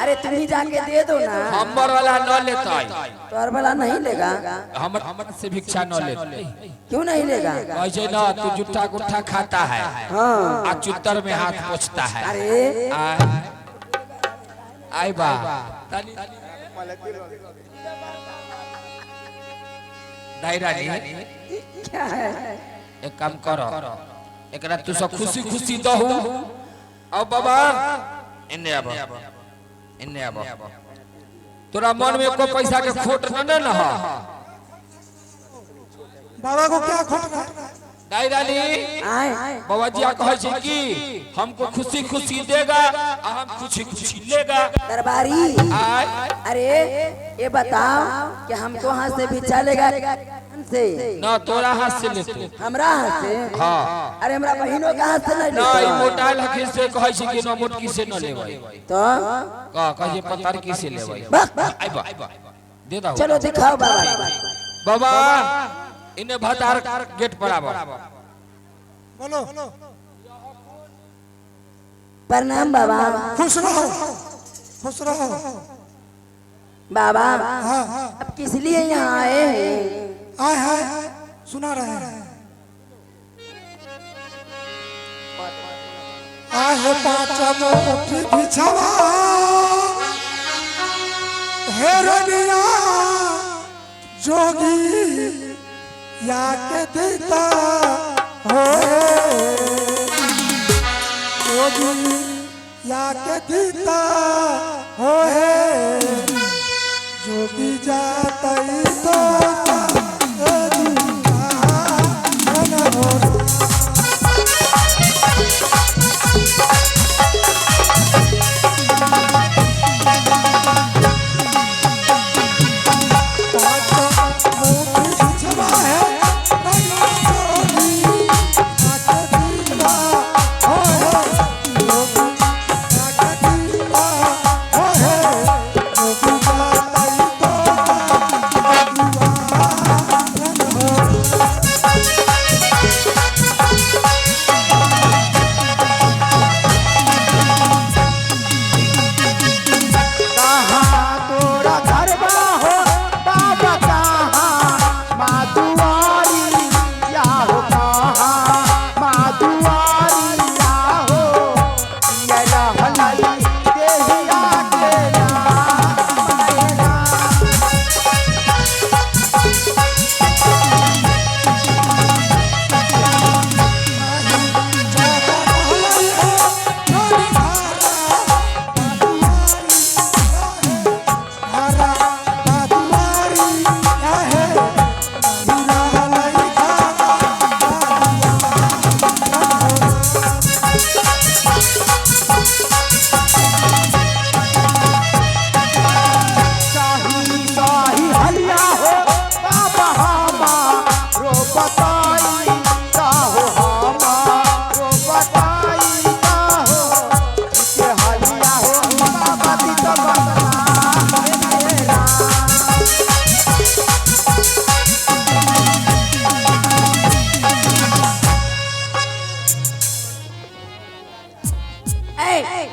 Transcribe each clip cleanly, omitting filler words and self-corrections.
अरे तुम ही जाके दे दो ना। हमर वाला न लेतै। तोहर वाला नहीं लेगा? हमर हमर से भिक्षा न लेतै। क्यों नहीं लेगा? कहै छै न तू जुट्टा गुट्ठा खाता है। हाँ। आ चुत्तर में हाथ पोछता है। अरे आय बा दाई रानी क्या है? एक काम करो, एकरा तू सब खुशी खुशी दहू। आओ बाबा इन्ने आबो, इन्ने आबो। तोरा मन में को पैसा के खोट न न हो। बाबा को क्या खोट है? दाई रानी आए बाबा जी कहै छै कि हमको खुशी खुशी देगा आ हम खुशी खुशी लेगा। दरबारी आय अरे ये बताओ कि हमको हाथ से भिक्षा लेगा से? न तोरा हाथ से लेते। हमरा हाथ से? हाँ। अरे हमरा बहिनों का हाथ से नहीं ना ई लेते। मोटाइल हखिन से कहै छै कि न मोटकी से न लेबै। तो का कहै छै पतरकी से लेबै। बस आइबा दे दहो। चलो दिखाओ बाबा। बाबा इन्हें भतार गेट पर आबो। बोलो। प्रणाम बाबा। खुश रहो, खुश रहो बाबा। हाँ हाँ। अब किस लिए यहाँ आए हैं? आए हाय सुना रहे हैं। आहे पाँच मुठी बिछावा हेरनिया जोगी या के देता हो, जोगी या के देता हो, जोगी जाता तो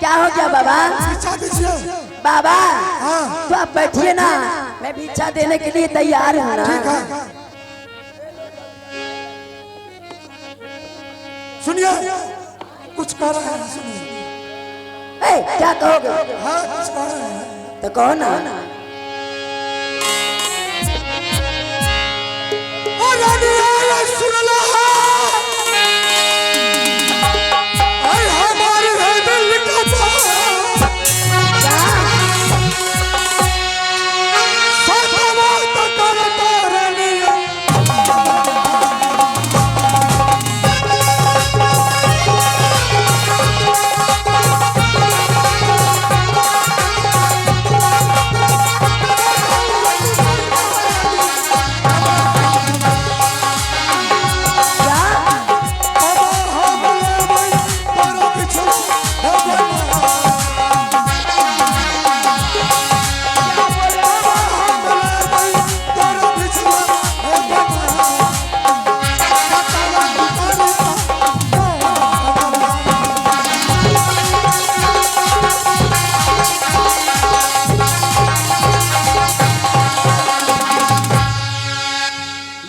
क्या हो गया बाबा? बाबा हाँ। तो आप बैठिए ना, मैं भिक्षा देने के लिए तैयार हूँ ना। ठीक है। सुनिए कुछ कह रहे हैं, सुनिए। ए, क्या कहोगे? हाँ कुछ कह रहे हैं तो कहो ना। सुन लो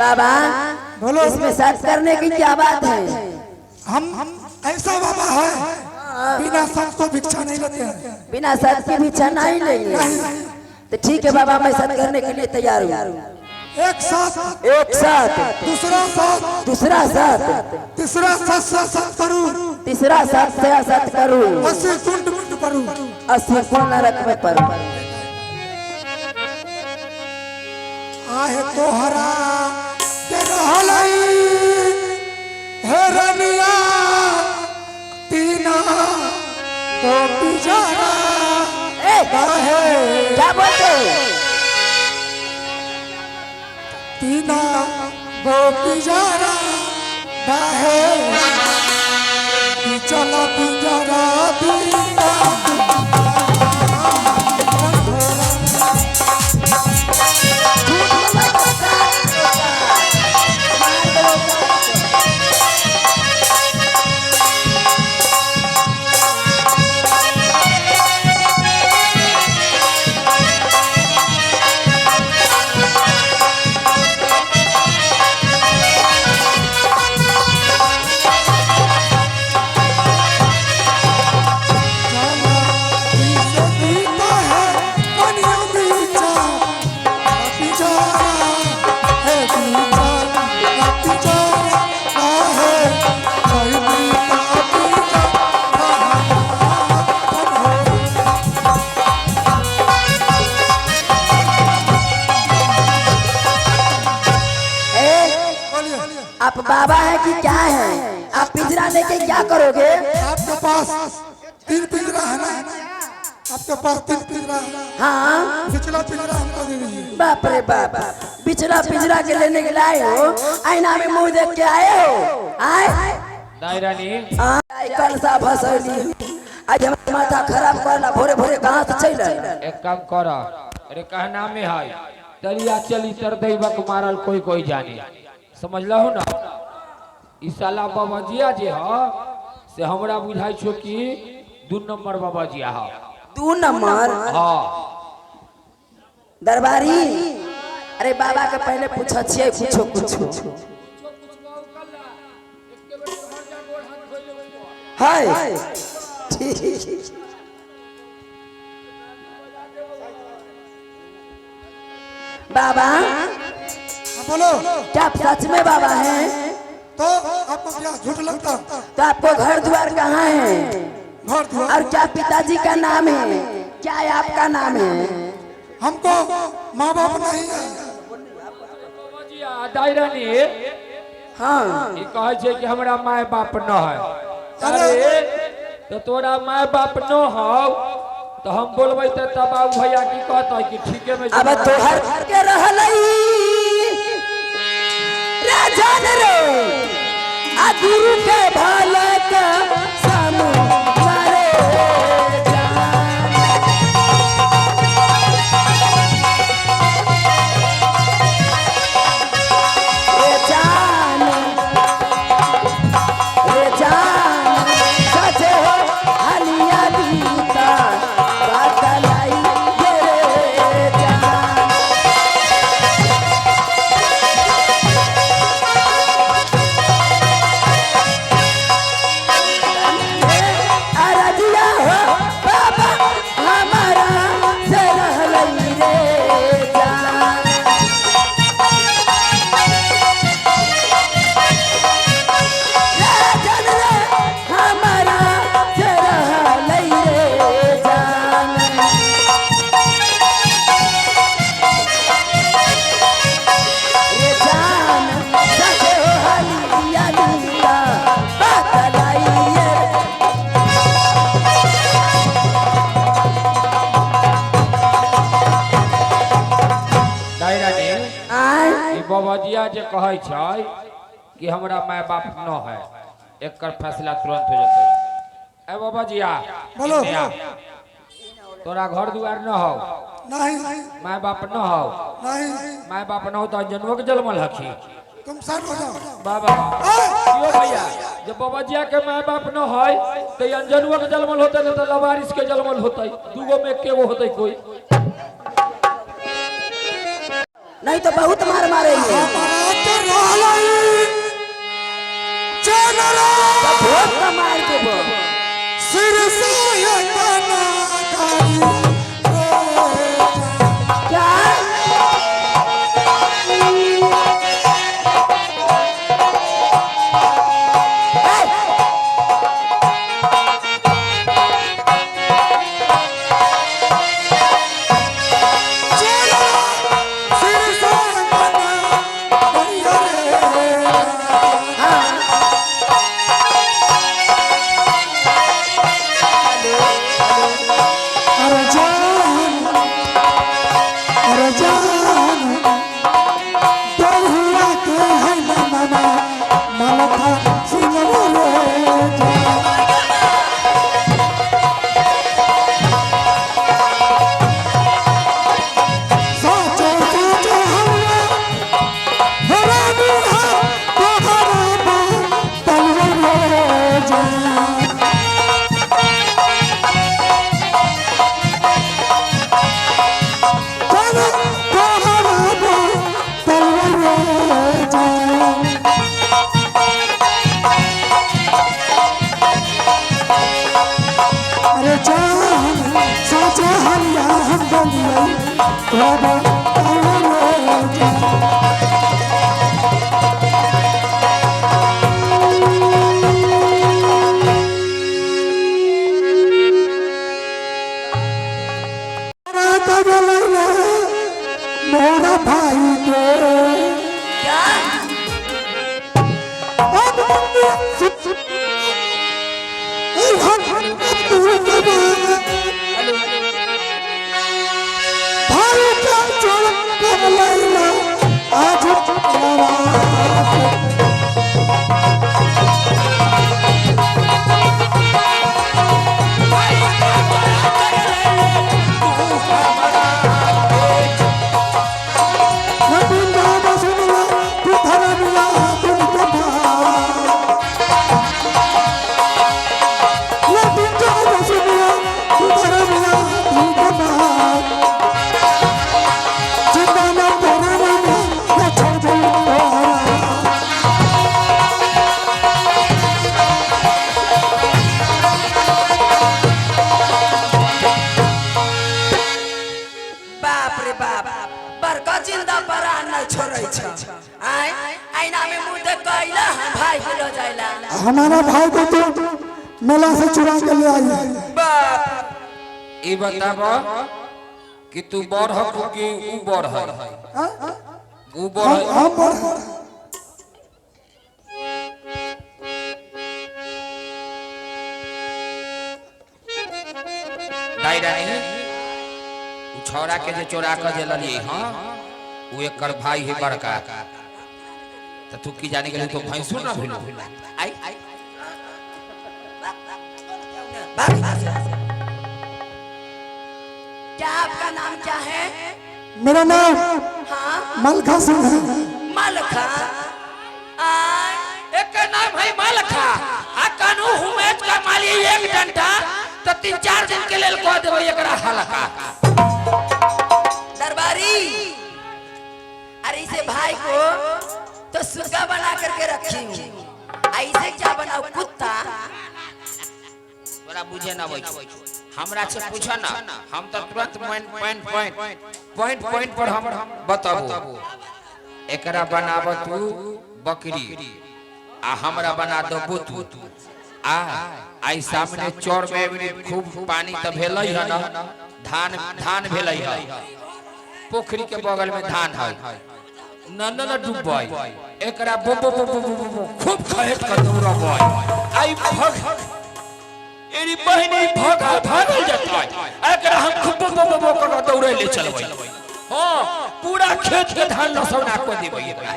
बाबा, बोलो। इसमें साथ करने की क्या बात है? हम ऐसा बाबा है, बिना साथ को भिक्षा नहीं लेते हैं। बिना साथ के भिक्षा नहीं लेंगे? तो ठीक है बाबा, मैं साथ करने के लिए तैयार हूँ। एक साथ, एक साथ, दूसरा साथ, दूसरा साथ, तीसरा साथ साथ साथ करूं, तीसरा साथ से साथ करूँ, 80 कुंड कुंड करूं। 80 कुंड नरक में पड़ूं। आहे तोहरा के रहलई हेरनिया तीना तो पिजरा। ए, आहे क्या बोलते हो? तीना गो पिजरा बाहे चला पिंजरा दीना। झूठ मत मार दो। चला बीता है कनिया बीचा पिंजरा है बीचा पिंजरा है कोई बीता बीचा। ए, बोलिए। आप बाबा हैं कि क्या हैं? आप पिंजरा लेके क्या करोगे? आपके पास 3 पिंजरा है ना? आपके पास 3 पिंजरा है। हाँ। पिछला पिंजरा हमको दे दीजिए। बाप रे बाप, पिछला पिंजरा के लेने के लाए हो? आईना में मुंह देख के आए हो? आए दाई रानी, आए कल सा फसली आज हमार माथा खराब करला, भोरे भोरे कहाँ से चल आए? एक काम कर, अरे कहना में है दरिया चली तर दैवक मारल कोई कोई जाने, समझलहु ना? ई साला बाबाजिया जे ह से हमरा बुझाइ छो कि 2 नंबर बाबाजिया ह। 2 नंबर? हाँ। दरबारी, अरे बाबा के पहले पूछो छिए कुछो कुछो। हाय ठीक। बाबा। हाँ, बोलो। क्या आप सच में बाबा हैं? तो आपको क्या झूठ लगता? तो आपको घर द्वार कहाँ है? घर द्वार। और क्या पिताजी का नाम है? क्या आपका नाम है? हमको माँ बाप नहीं है। बाबाजिया, दाई रानी, हाँ। ई कहै छै कि हमरा my बाप न है। अरे तो तोरा my बाप न हौ तो हम बोलबै त तब बाबू भैया की कहतै कि ठीके में। अब तोहर के रहलई राजन रे आ गुरु के भलक समु मारे जान। रे जान, रे जान, सचे हो हलिया बीता बतलाई रे जान। अरजिया हो बाबा हमारा से रहलई रे जान। राजन रे हमारा से रहलई रे जान। रे जान सचे हो हलिया बीता बतलाई रे। दाई रानी, आय। ई बाबाजिया जे कहै छै कि हमरा my बाप न है, एकर फैसला तुरंत हो जेतै। ए बाबाजिया, बोलो। एने आ। तोरा घर दुआर न हौ? नहीं। My बाप न हौ? नहीं। My बाप न हो तो अंजनुओ के जन्मल हखी? तुम साइड हो जाओ। बाबा यो भैया, जब बाबाजिया के my बाप न है तो अंजनुओ के जन्मल होते न तो लवारिस के जन्मल होते, दूगो में एकेगो होते कोई। नहीं तो बहुत मार मारेंगे। हमारा के चलो भोग का मार देबो। सिर से ये तना गाड़ी रे क्या? चलो सिर से तना गाड़ी रे। अरे जान, अरे जान, दहुआ के है ना मामा मलखा सिंह रे जान। साचो साचो हमरा हरामी है तोहरा बा तलवार रे जान। चलो तोहरा बा तलवार रे जान। अरे जान साचा हरिया हम बलिया बाबा तलवार रे जान। रात बेला मोरा भाई के क्या? अब भाई का चोर लैला आज सुनला तू धरमिया तुम बाप रे बाप, बड़का जिंदा परान नहीं छोड़ै छ। आय आईना में मुंह देख के अइला भाई के ल जाइला। हमारा भाई को तो मेला से चुरा के ले आई है। बाप ई बताब कि तू बड़ ह कि ऊ बड़ है? ऊ बड़ हम है। हम बड़ हैं। दाई रानी, ऊ छौड़ा के जे चोरा के जे ललिए हां, ऊ एकर भाई है बड़का। त तू की जाने गेली तो भैंसुर ना भेलू। आई भाग। क्या आपका नाम क्या है? मेरा नाम हाँ मलखा सिंह है। मलखा। आय एक नाम है मलखा आ कानू हुमेज का माली एक डंडा तो 3-4 दिन के लेल कह देबै एकरा हलका। दरबारी, अरे इसे भाई को तो सुग्गा बना करके रखी हूँ, ऐसे क्या बनाओ कुत्ता? तोरा बुझे ना आबै छौ, हमरा से पूछ ना, हम तो तुरंत point point point point point पर हम बताबू। एकरा बनाब तू बकरी आ हमरा बना दो बुतू। आ आई सामने चौर में एबरी खूब पानी त भेलै है ना, धान धान भेलै है, पोखरी के बगल में धान है, न न न डूबबै एकरा बो बो बो बो बो बो खूब खेत के दौड़बै। आई भग एरी बहिनी भगा भागल जतै, एकरा हम खूब बो बो बो क दौड़ै ले चलबै। हां पूरा खेत के धान लसौना को देबै एकरा।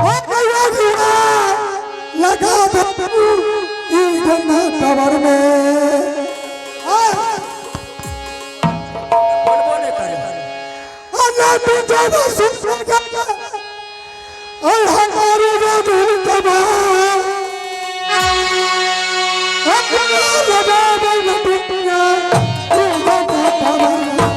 ओ भैया जीवा, लगा दो ई गन्ना कवर में। आ, बोलबो नहीं करे। अल्लाह तू जब सुन लगा, और हमारे दिल तबाह। अपना लगा दे दुनिया ई गन्ना कवर में।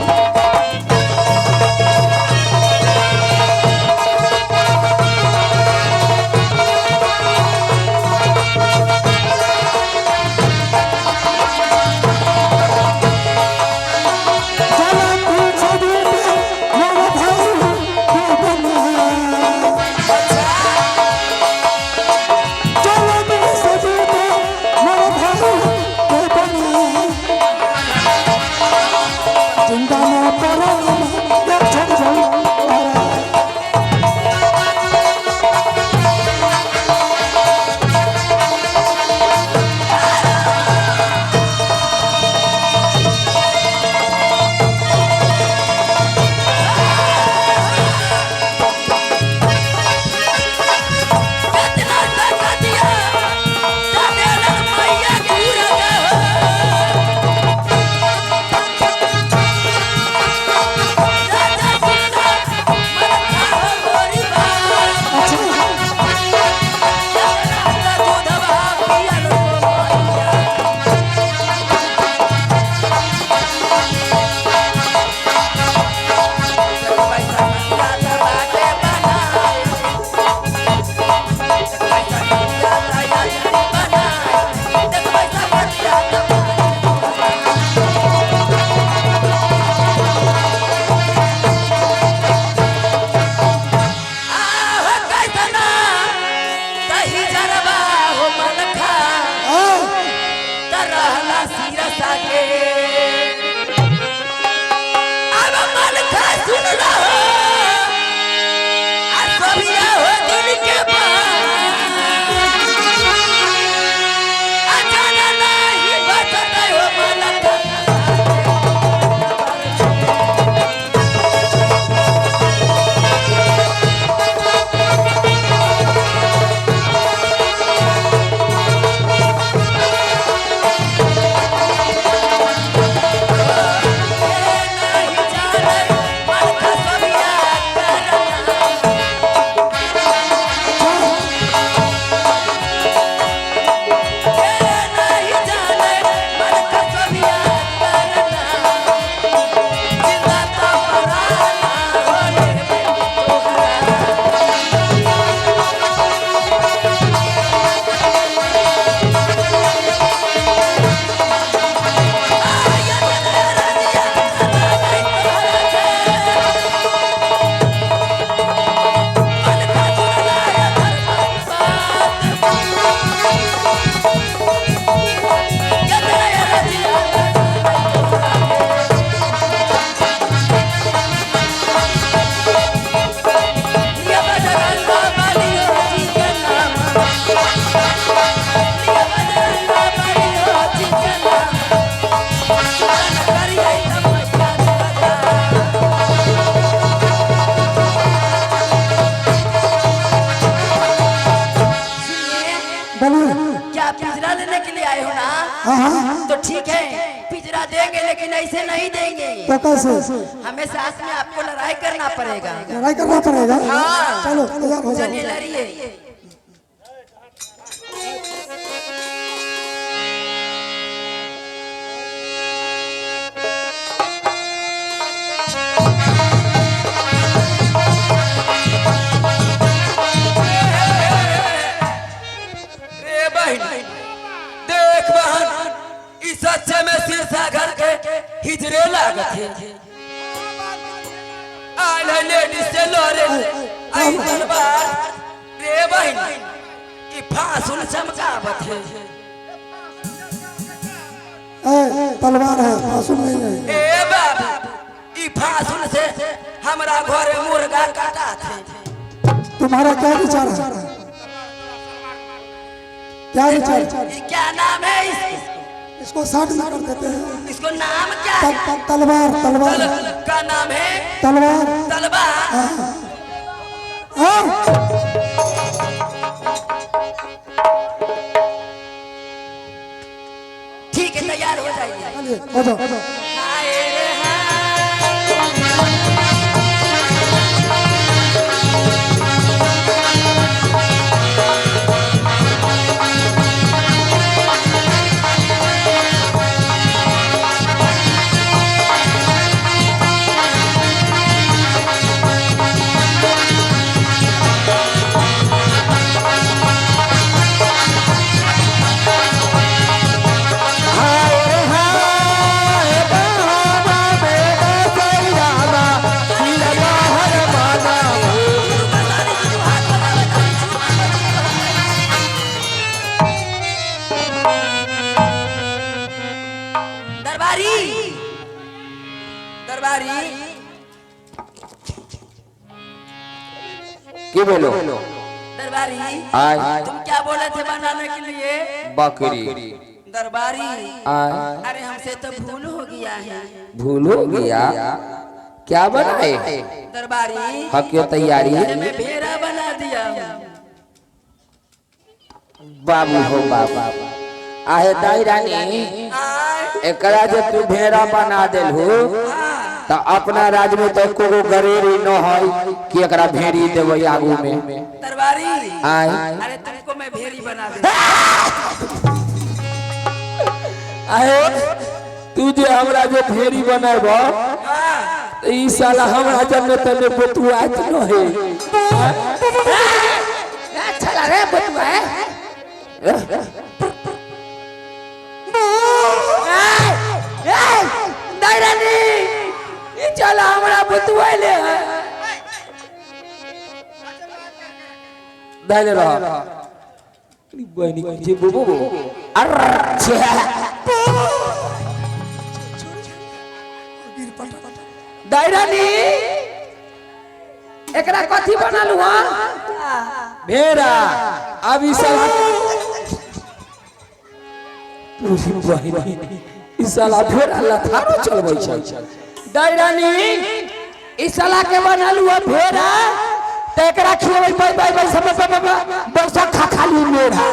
देंगे, लेकिन ऐसे नहीं देंगे। तो कैसे? हमें साथ में आपको लड़ाई करना पड़ेगा। लड़ाई करना पड़ेगा? हाँ। चलो तैयार हो जाओ। चलिए लड़िए। रे बहन, देख बहन, इस अच्छे में सिरसा घर के हिजरे लागत है। आयल है लेडीज से लड़े आई तलवार। रे बहन, ई फांसुल चमकावत है। ए, तलवार है, फांसुल नहीं है। ए बाबू, ई फांसुल से हमरा घरे मुर्गा काटा थे। तुम्हारा क्या विचार है? क्या विचार? ये क्या नाम है इस, इसको साठ में कर देते हैं। इसको नाम क्या तल, है? तल, तलवार, तलवार। तल का नाम है? तलवार। तलवार। हाँ। ठीक है, तैयार हो जाइए। चलिए हो जाओ। हाय रे हाय। दरबारी, दरबारी। की बोलो? दरबारी। आय। तुम क्या बोले थे बनाने के लिए? बकरी। दरबारी। आय। अरे हमसे तो भूल हो गया है। भूल हो गया? क्या बनाए? दरबारी। हाँ, क्यों तैयारी? अरे मैं भेड़ा बना दिया हूँ। बाबू हो बाबू, आहे दाई रानी, आय। एकरा जे तू भेड़ा बना देलहु त अपना राज्य में तो एको गरेरी न है कि एकरा भेड़ी देबै आगू में। दरबारी। आय। अरे तुमको मैं भेड़ी बना दे। आहे तू जे हमरा जे भेड़ी बनेब त ई साला हमरा जन्मे तने बतुआत न है। अच्छा रे बतुआ है। दाई ई चला हमरा बतुआ ले है। दाइले रह बहनी जे बोबो अरे गिर पटा। दाई रानी, एकरा कथी बनल हुआ? भेड़ा। अब ई साला, पूरी बहिनी, ई साला भेड़ा लथारो चलबै छै। दाई रानी, ई साला के बनल हुआ भेड़ा, त एकरा खियबै बाई बाई बाई सब सब सब खा खाली मेढ़ा।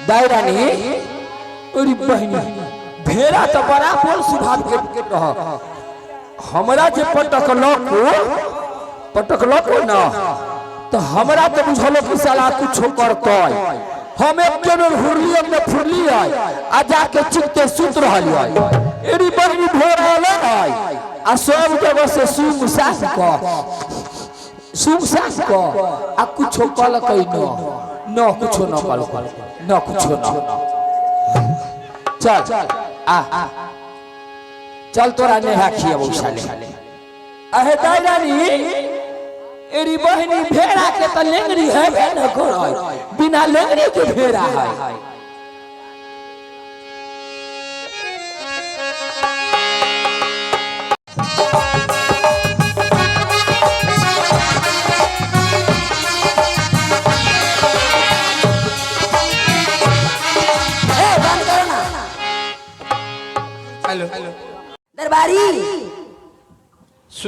दाई रानी, अरे बहिनी, भेड़ा तो बड़ा बोल स्वभाव के रह। हमरा जे पटकलको पटकलको न तो हमरा तो बुझलो कि साला कुछो करतै। हम एक बेर हुरली में फुरली है आ जाके चिपते सुत रहल है। एरी बहिनी, भेड़ा है आ सब जगह से सुम साफ क सुम साफ क आ कुछो कलकै न न कुछो न कलकै न कुछो न। चल आ चल, तोरा नेहा खियबौ साले। अहे दाई रानी, एरी बहिनी, भेड़ा के त लेंगड़ी है न करय, बिना लेंगड़ी के भेड़ा है।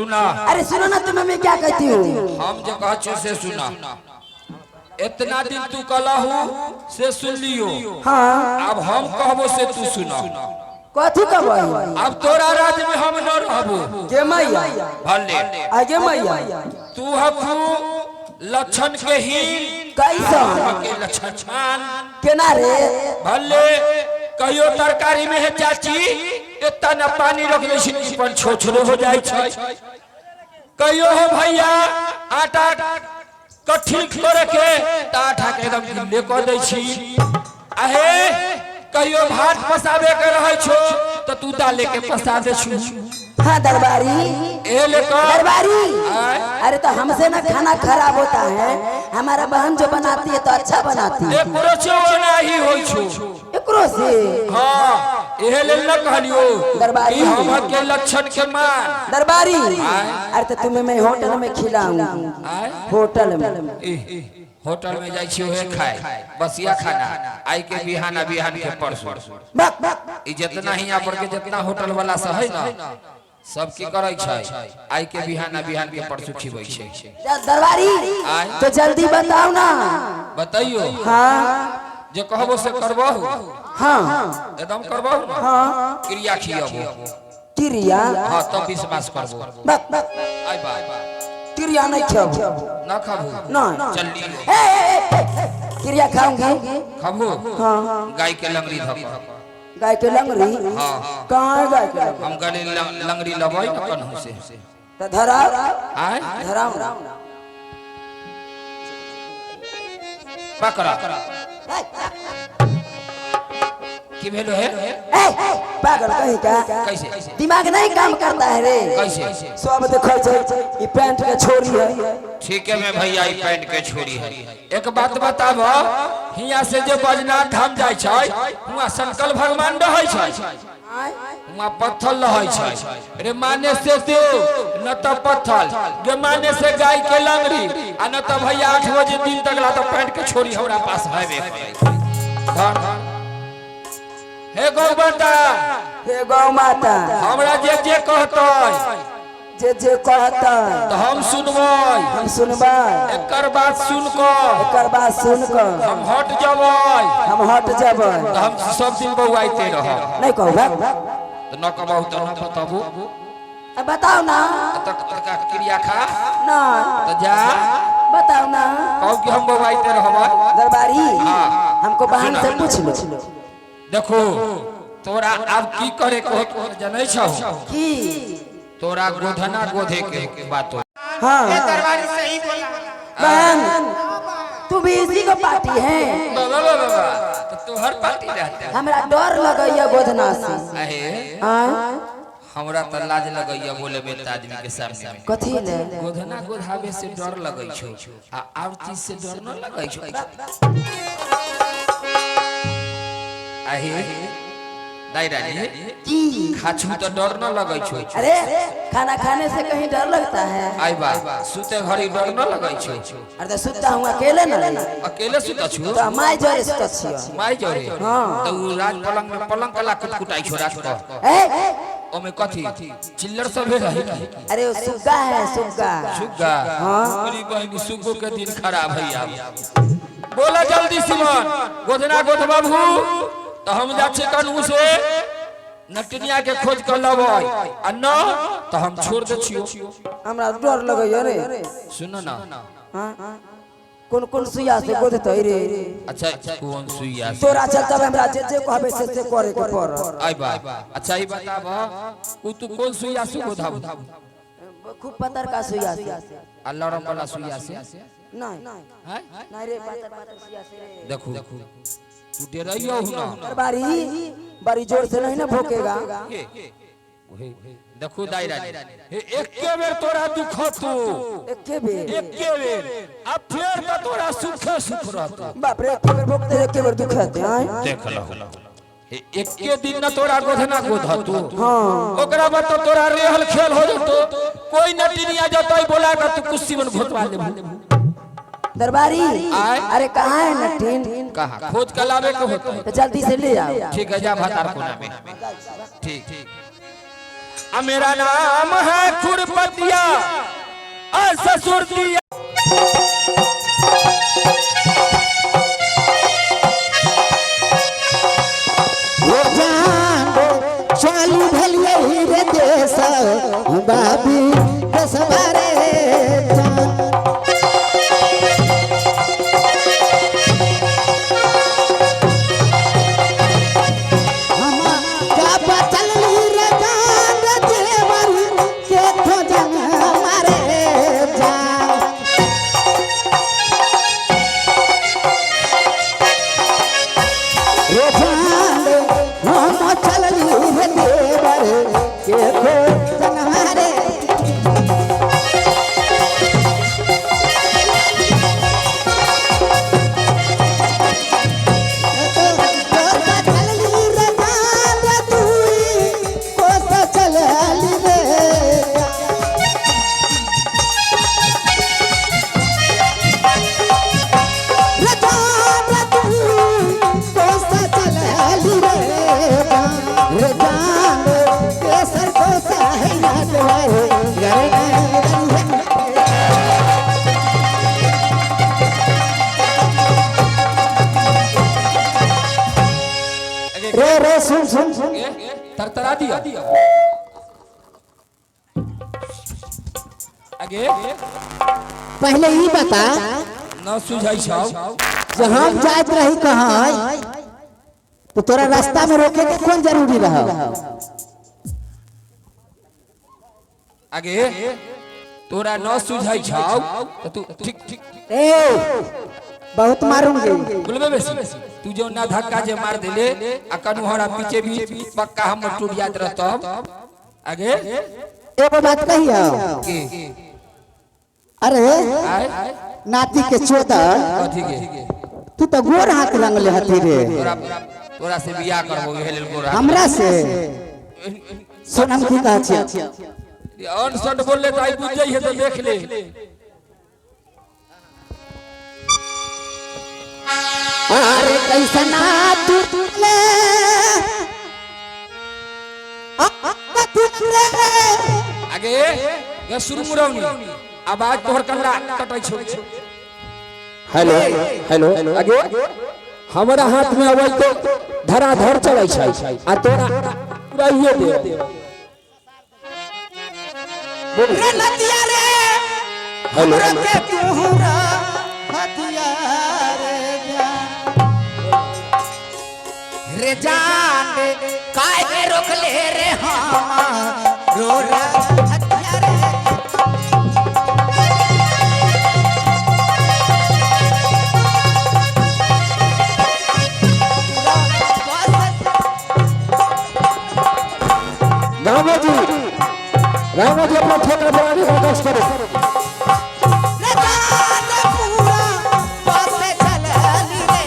सुना। अरे सुनो ना तुम्हें मैं क्या कहती हूँ। हम जो कह छो से सुना। इतना दिन तू कहलहु से सुन लियो। हाँ। अब हम कहबो से तू सुना। कथी कहबो? अब तोरा राज्य में हम न रहबो। के मैया भले आगे मैया तू हकू लक्षण के हीन कैसा के लक्षण छान केना रे? भले कहियो तरकारी में है चाची इतना न पानी रख ले छी पर छोछरो हो जाय छै। कहियो हो भैया आटा कठिन करे के त आटा के एकदम गिल्ले कर दै छी। आहे कहियो भात पसावे के रहै छो त तू दाले के पसा दे छु। हाँ दरबारी ए लेकर दरबारी। अरे तो हमसे ना खाना खराब होता है, हमारा बहन जो बनाती है तो अच्छा बनाती है। एकरो से नाही होई छो। एकरो से? हाँ एहे लेल न कहलियो दरबारी। कि हम के लक्षण के मान। दरबारी अरे तो तुम्हें मैं होटल में खिलाऊंगी। होटल में? होटल में जाय छी ओहे खाए बसिया खाना आई के बिहाना बिहान के परसों। ई जितना हिया पर के जितना होटल वाला सब है ना सब की करै छै आई के बिहाना बिहान के परसों खिबै छै। दरबारी तो जल्दी बताओ ना। बताइयो। हाँ जे कहबो से करबहु। हाँ एकदम करबहु। हाँ क्रिया खियबो। क्रिया? हाँ तब विश्वास करबो। आई बा क्रिया नहीं खाबो। ना खाबो? नहीं। चल लियो। क्रिया खाऊंगी। खाबो? हाँ। गाय के लंगड़ी धक। गाय के लंगड़ी? हाँ। कहाँ गाय के लंगड़ी? हम गाय लंगड़ी लबै न कन्हू से। तो धराओ। आय धराओ। पकड़ा। की भेलो है? पागल कहीं का? कैसे? दिमाग नहीं काम करता है रे। कैसे? सब देखो छे ई पैंट के छोरी है। ठीक है मैं भैया ई पैंट के छोरी है। एक बात बताब हिया से जे बजनाथ धाम जाय छै हुआ संकल भगवान रहै छै हुआ पत्थर रहै छै। रे माने से तू न त पत्थर गे माने से गाय के लंगड़ी आ न त भैया 8 बजे दिन तक ला त पैंट के छोरी हमरा पास हैबे करे। हे गौ माता। हे गौ माता। हमरा जे जे कहतै जे जे कहतै त हम सुनबै। हम सुनबै। एकर बात सुन क एकर बात सुन क हम हट जबै। हम हट जबै। त हम सब दिन बौआइते रहब। नहीं कहू बा त न कहबहु त न बताबू। अब बताओ ना। तक तक क्रिया खा ना त जा बताओ ना। कहू कि हम बौआइते रहब। दरबारी हां हमको बहन से पूछ लो। देखो तोरा अब की करे को जनै छौ की तोरा गोधना गोधे के बात हो। हां दरबारी सही बोला। बहन तू भी इसी को पार्टी है। बाबा बाबा तो तोहर पार्टी रहते। हमरा डर लगैया गोधना से। अहे हां हमरा त लाज लगैया बोले में आदमी के सामने में। कथी ले? गोधना गोधावे से डर लगै छौ आ और चीज से डर न लगै छौ। अहे दाई रानी की खाछू तो डर न लगै छौ। अरे खाना खाने से कहीं डर लगता है? आई बा सुते घड़ी डर न लगै छौ। अरे तो सुता हूँ अकेले न। अकेले सुता छु? तो माई जोरे सुता छियो। माई जोरे? हां। तो उ रात पलंग में पलंग कला कुटकुटाई छौ रात को। ए ओमे कथी चिल्लर सब रही? अरे वो सुग्गा है सुग्गा। सुग्गा? हां। मेरी बहनी सुग्गो के दिन खराब है यार। बोला जल्दी सिमन गोधना गोध बाबू तो हम जा छी कन्हू से नटनिया के खोज कर लबै आ न तो हम छोड़ दे छियो। हमरा डर लगैया रे। सुन ना। हां कौन कौन सुइया से गोधतै रे? अच्छा कौन सुइया से? तोरा चलते हमरा जे जे कहबे से से करे के पड़त। आई बा अच्छा ई बताब उ तू कौन सुइया से गोधाबू? खूब पतर का सुइया से। आ लरम वाला सुइया से? नहीं हैं नहीं रे पतर पतर सुइया से। देखू तू डरइयो ना। दरबारी बड़ी जोर से नहीं ना भोकेगा। देखू दाई रानी हे एके बेर तोरा दुख तू एके बेर एके बेर अब फेर त तोरा सुख सुख रहतो। बाप रे एके बेर भोकते एके बेर दुख रहते। हैं देख लहो हे एके दिन न तोरा गोधना गोधतो। हां ओकरा बाद तो तोरा रेहल खेल हो जतो। कोई नटिनिया जतई बोला के तू कुर्सी में घोटवा लेबू। दरबारी अरे कहाँ है नटीन? कहाँ खोज के लावे के होता तो जल्दी से ले आओ। ठीक है जा भातार कोना में। ठीक आ मेरा नाम है खुरपतिया और ससुर दिया। चालू भेलियै रे देश बाबी देशवा रे जान। हम जब चलली रे जान रे देवर के खोजन मारे जान। रे जान हम चलली रे देवर के खोजन मारे। चलली रे जान रे दुई कोस चलली रे। रे जान रे दुई कोस चलली रे जान। रे जान केसर कोस है यादवर रे। रे रे सुन सुन सुन तरतरा दिया आगे। पहले ई बता न सुझाई छौ जे हम जाइत रही कहाँ तो तोरा रास्ता में रोके के कौन जरूरी रहा? आगे तोरा न सुझाई छौ तो तू ठीक ठीक ए बहुत मारूंगी। बोलबे बेसी तू जो ना धक्का जे मार देले आ कनुहरा पीछे भी पक्का हम टूट जात रहतब। आगे एगो बात कहियो के अरे आय नाती के चोदर कथी के तू तो गोर हाथ रंगले हथी रे। तोरा तोरा से बियाह करबो इहे लेल गोरा हमरा से सुन हम की कहै छियै। अन सट बोलले त आई बुझ जाइए तो देख ले। अरे कैसना तू ले तू ले। आगे गे सुरमुरौनी आवाज तोहर कल्ला कटै छौ। हेलो हेलो आगे हमरा हाथ में अबै तो धराधर चलै छै आ तोरा उड़ाइए दे। रे नदिया रे हेलो हमरा के तुहरा हथिया रे जान। रे जान काहे रोकले रे हम रो रे हथिया रे। रामोजी रामोजी अपना ठेका बनाने का कष्ट करो। रे जान पूरा बस चलली रे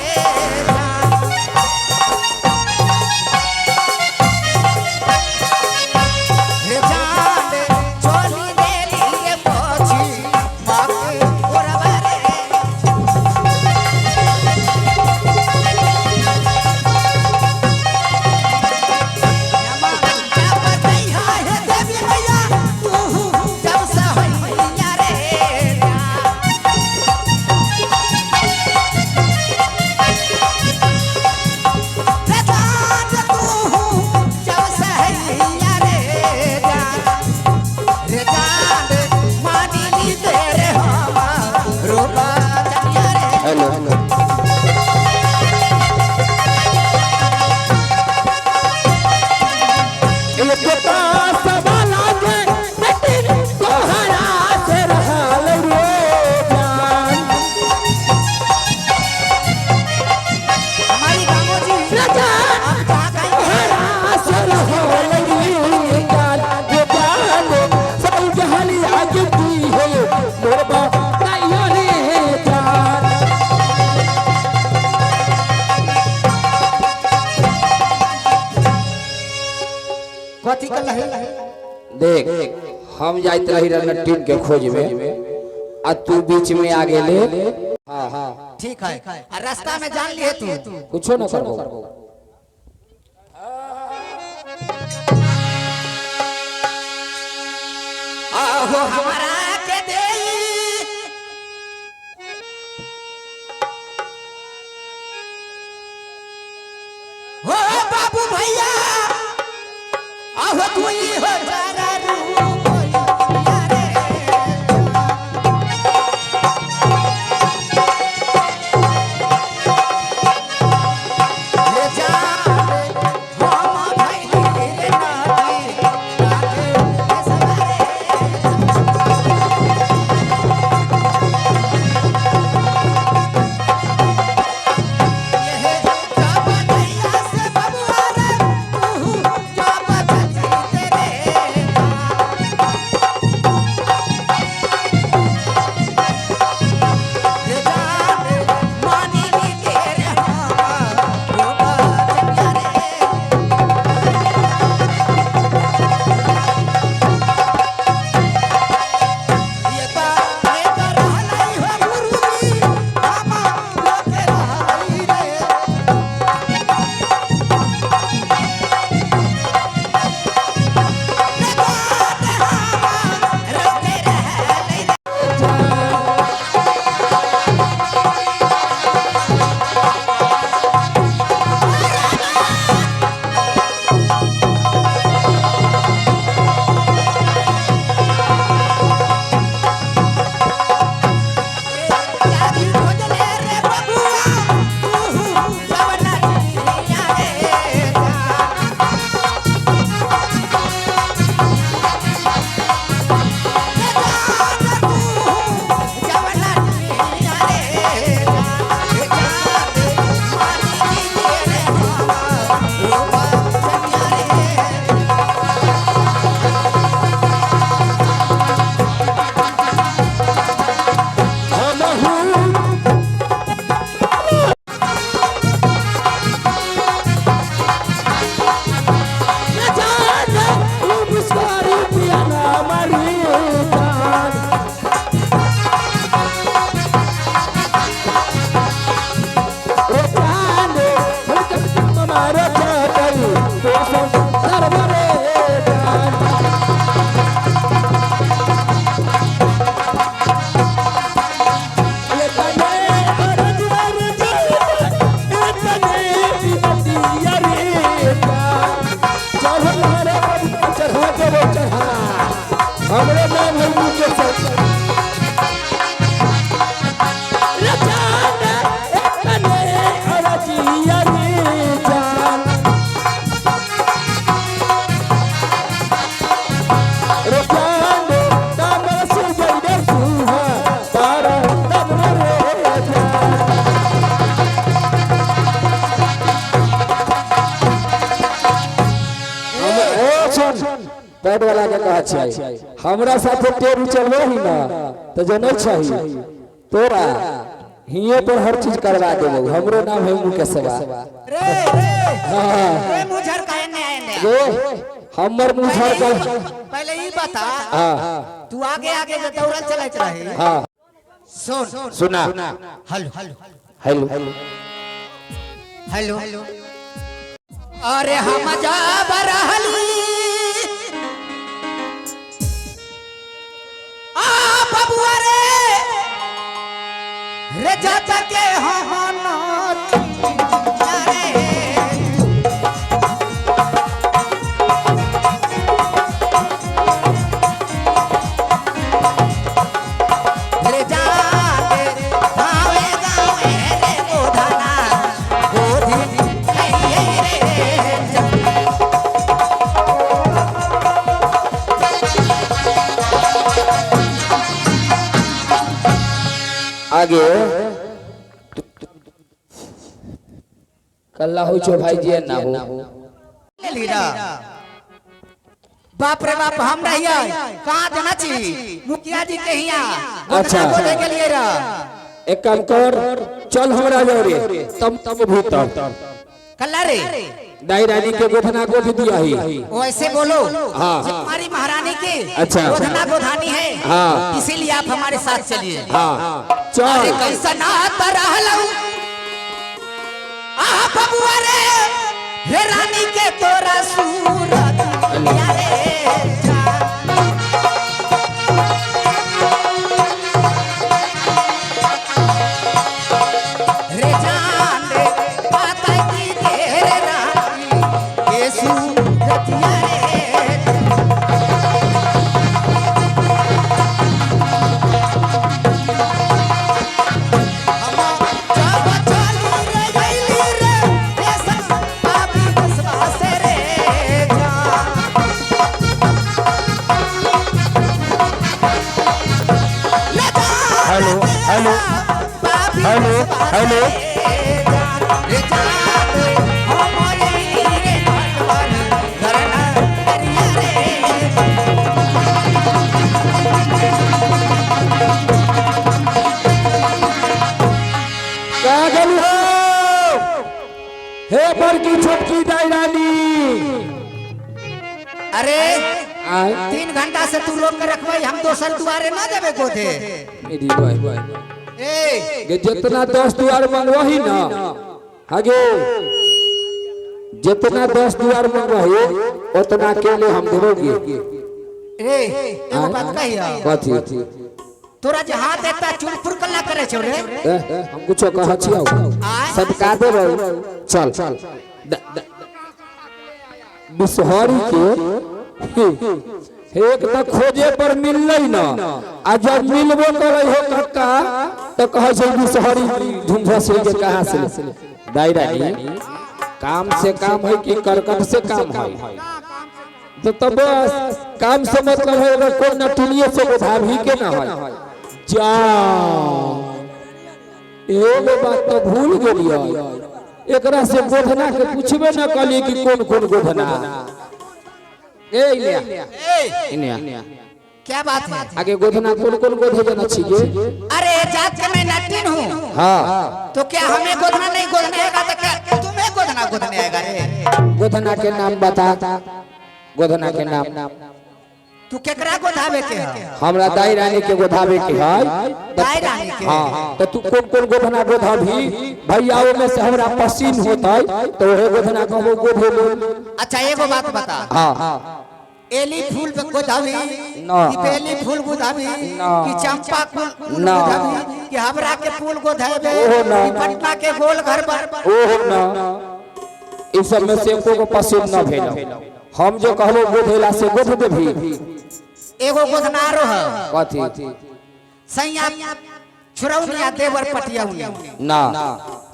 जान। रे जान चोली देली रे पोछी माक ओरवा रे। जब दैहा हे देवी मैया तू जब सहैया रे जान। रे जान तू जब सहैया रे जान। रे जान मानिली तेरे हम रोबा जनिया रे। हेलो हमारी गामो जी आप कहाँ गए? कथी के लही देख हम जाइत रही टीम के खोज में आ तू बीच में आ गेले। हाँ हाँ ठीक है आ रास्ता में जान लिए तू कुछो न करबो। आहो हमारा के देई हो बाबू भैया आहो तू ही हो जारा रूपैया रे। ले जा रे हम भैली रे नाती नाते सवारे। ये जब नैया से बबुआ रे तू जब चली तेरे। रे जाने मानी नी तेरे हम रूपा चलिया रे। ये बारे तो रहलाई हो गुरुजी हम लोके रहलाई रे। रे गोद हम रोके रहलाई रे। त्यागी खोजले रे बबुआ तू जवना चिड़िया रे। जवना चिड़िया रे। मानी रे रूपा चलिया रे। हमरे नाम है मुकेश। पैड वाला के कहा छै हमरा साथे टेरू चलबो ही ना तो जनै छही तोरा हिये पर हर चीज करवा देबो। हमरो नाम है मुकेशवा। रे रे हाँ रे मुँह झरकाए ने आए ने। रे हमर मुंह झरकल। पहले ई बता हां तू आगे आगे जो दौड़ल चलत रही। हां सुन सुना। Hello hello hello hello. अरे हम जा रहली आ बबुआ रे रे चाचा के हम रे। रे जाते गावे गावे रे गोधना गोधी रे। आगे कल्ला हो छो भाई जी ना हो लीडा बाप रे बाप हम रहिए कहाँ जाना छी मुखिया जी के हिया। अच्छा। बोले के लिए रह एक काम कर चल हमरा जोरे तम तम भूतम कल्ला रे दाई रानी के गोधना गोध दिया ही वैसे बोलो। हाँ। हमारी महारानी की अच्छा। गोधना गोधानी है। हाँ। इसीलिए आप हमारे साथ चलिए। हाँ अरे चल कैसा ना रहलू आ बबुआ रे रे रानी के तोरा सूरत या रे जा। हेलो हेलो रे जान हम अइली रे नटवर घरना करिया रे। कहाँ गेलू हो हे बड़की छोटकी दाई रानी? अरे आय 3 घंटा से तू रोक के रखबे, हम दोसर दुआरे ना देबे गोधे। मेरी भाई ए गे जितना 10 दुआर मंगवही ना आगे, जितना 10 दुआर मंगवही उतना अकेले हम देबोगे। ए एगो बात कहिया। कथी? तोरा जे हाथ एता चुरपुर कल्ला करे छौ रे। ए, हम कुछो कह छियौ? सदका देबौ। चल चल बिसहरी के एक त खोजे पर मिललै न, आ जब मिलबो करै हो कक्का तो कहै छै बिसहरी झुमझसी के कहाँ से दाई रानी। काम से काम है कि करकट से काम है? तो बस काम से मतलब है, अगर कोई नटुलिये से गोधाभी के ना है जा। एगो बात तो भूल गेलियै, एकरा से गोधना के पूछबे न कली कि कौन कौन गोधना। ए इने इने क्या बात है? आगे गोधना कौन कौन गोधे जना छिगे? अरे जात के मैं नटिन हूँ। हाँ तो क्या हमें गोधना नहीं गोधने आएगा तो क्या तुम्हें गोधना गोधने आएगा रे? गोधना के नाम बता, गोधना के नाम। तू केकरा गोधावे के है? हमरा दाई रानी के गोधावे के है। दाई रानी के? हाँ। तो तू कौन कौन गोधना गोधाभी भैया, में से हमरा पसीन होता तो वही गोधना कहबो गोधे बोल। अच्छा एगो बात बता। हाँ एली फूल पे गोधावी ना। कि बेली फूल गोधावी ना। कि चंपा फूल ना। गोधावी कि हमरा के फूल गोधावे ओहो ना। कि पटना के गोल घर पर? ओहो ना, इस सब में से एको को पसीन न भेल। हम जो कहबो गोधेला से गोध देभी। एगो गोधनारो है। कथी? सैया छुरौनिया देवर पटियौनिया। ना,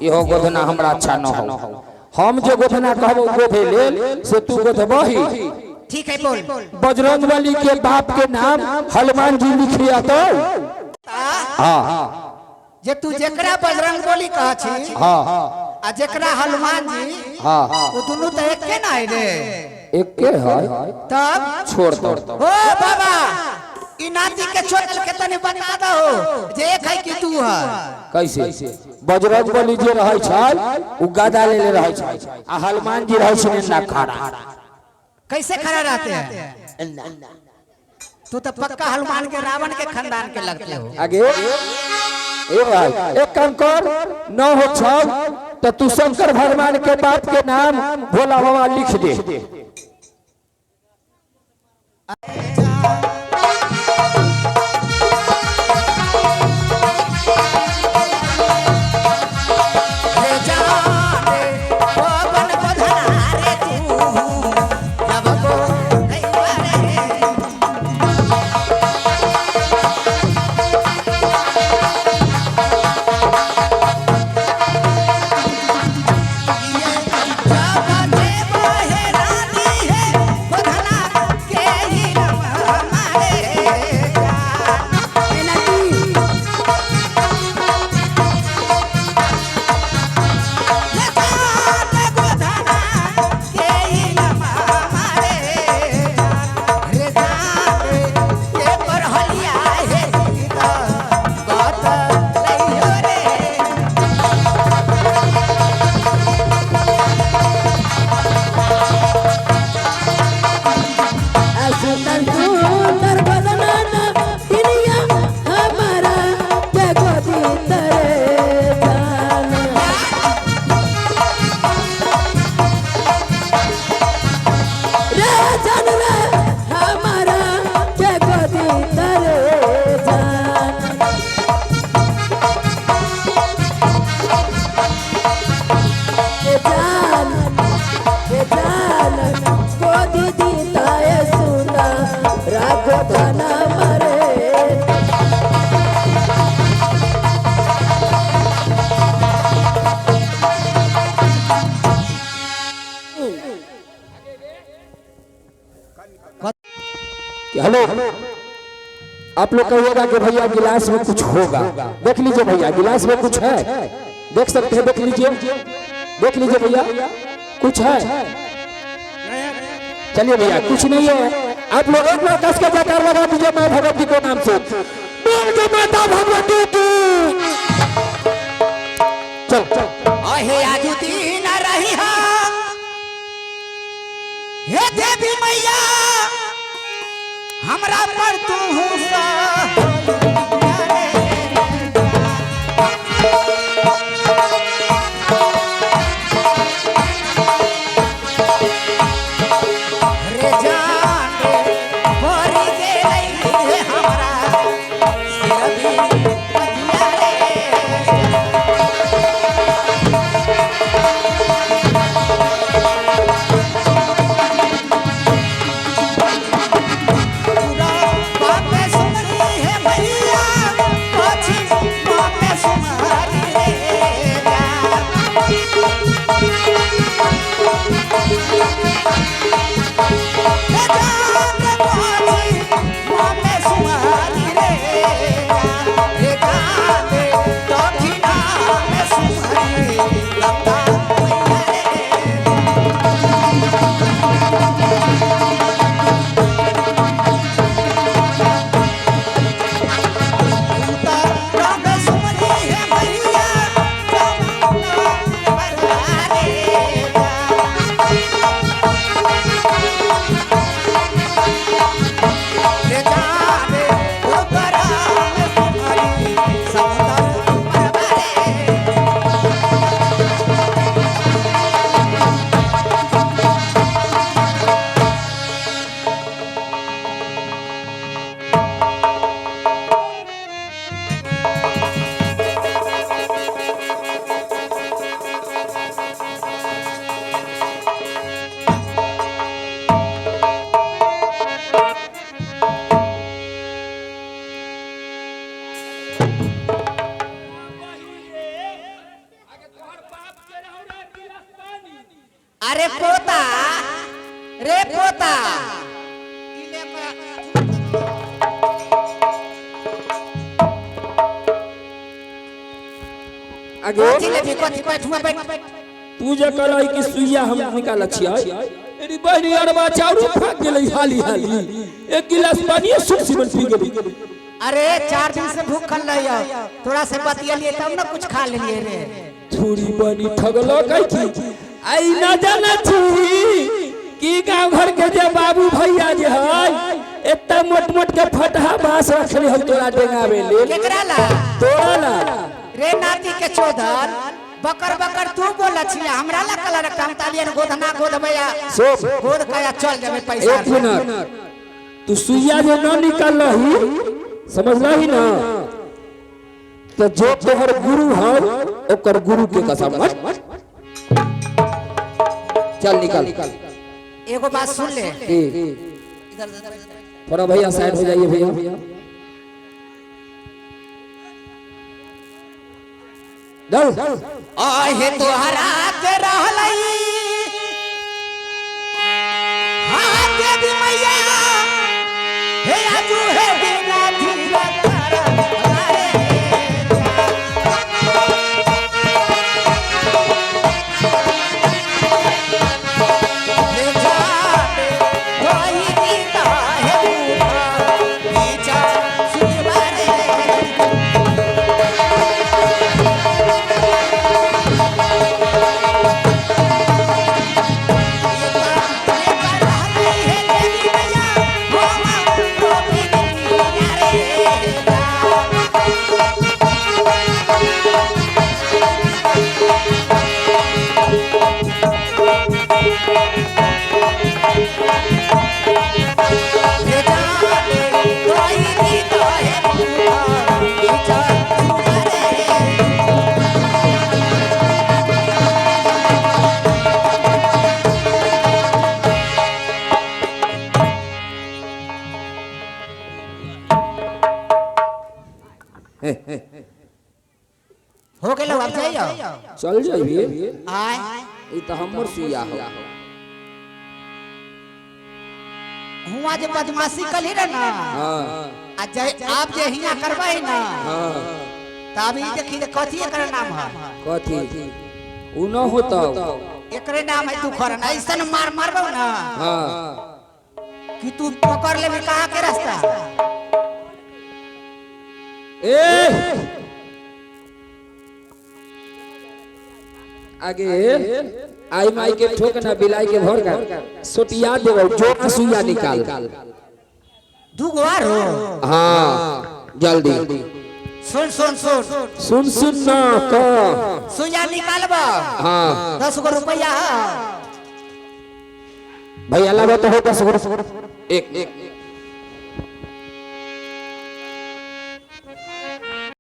इहो गोधना हमरा अच्छा न हो। हम जो गोधना कहबो गोधे लेल से तू गोधबही। ठीक है बोल। बजरंग बली के बाप के नाम हनुमान जी लिखिया तो। हाँ जे तू जेकरा बजरंग बली कह छी हाँ आ जेकरा हनुमान जी, हाँ वो दोनों तो एके ना है रे। एके है तब छोड़ दो। ओ बाबा ई नाती के छोटल के तनी बता दहो जे एक है कि तू है। कैसे? बजरंग बली जे रहै छै उ गदा लेले रहै छै आ हनुमान जी रहै छै ना खड़ा। कैसे खड़ा रहते हैं? तू तो पक्का हनुमान के रावण के खानदान के लगते हो। आगे ए भाई एक काम कर, न हो छौ तो तू शंकर भगवान के बाप के नाम भोला बाबा लिख दे। रे जाने पवन गोधना रे तू जब को रे। हेलो आप लोग कहिएगा कि भैया गिलास में कुछ होगा, देख लीजिए भैया गिलास में कुछ है, देख सकते हैं, देख लीजिए, देख लीजिए भैया कुछ है। चलिए भैया कुछ नहीं है। आप लोग एक बार कस के जयकार लगा दीजिए माँ भगवती के नाम से, बोल के माता भगवती की। चल चल अहे आजू दिन रही हा हे देवी मैया हमरा पर तू रे जान रे भरी गेलै रे हमरा सिरबी पतिया रे। बापे सुनरी है मैया પછી बापे सुनरी रे हे जान પછી बापे सुनरी रे हे जान दक्षिणा में सुनरी लंबा मैया रे। राम सुमरी है मैया अरे पोता रे पोता आगे कथी लेबी कथी बैठुआ बैठ तू जे कहलही कि सुइया हम निकाल छियै, अरे बहनी अरबा चाउर फाक गेलै हाली हाली, एक गिलास पानी सुख सिमन पी गेली। अरे 4 दिन से भूखल रहियो, तोरा से बतियलिए तब ना कुछ खा लेलिए रे। थोड़ी बनी ठगलो कैथी आई न जाना छी कि गांव घर के जे बाबू भैया जे है एत्ता मोट मोट के फटहा बांस रखले हौ तोरा डेंगावे लेल। केकरा ला? तोरा ला। रे नाती के चोदर बकर बकर तू बोला छी हमरा ला कलर काम तालियन गोधना गोधबैया गोध कया चल जाबे पैसा। एक मिनट, तू सुइया जे न निकालही समझलही ना, तो जो तोहर गुरु हौ ओकर गुरु के कसम। चल निकाल। एगो बात सुन ले थोड़ा भैया साइड हो जाइए भैया। दल आहे तोहरा के रहलई हां देवी मैया हे आजू हे बिना धीरा तारा रे। हे जाते कोई गीता है बूढ़ा पीछा सुनवारे। हो गेलो अब जाइयो। चल जाइए आय ई त हमर सुइया हो। हुआ जे बदमाशी कली रे ना। हां आ जे आप जे हिया करबै ना, हाँ। त अभी देखी जे कथी एकर नाम है। कथी उ न होता? एकरे नाम है दुखरन। ऐसन मार मारबौ ना हाँ। कि तू पकड़ लेबी कहाँ के रास्ता। ए आगे आई माई के ठोक ना, बिलाई के भर कर सोटिया देबो, जो सुइया निकाल। दू गो आरो। हाँ, जल्दी। सुन सुन सुन। सुन सुन ना कह। सुइया निकालब। हाँ। 10 गो रुपया है। भैया लगा तो हो 10 गो, एक एक।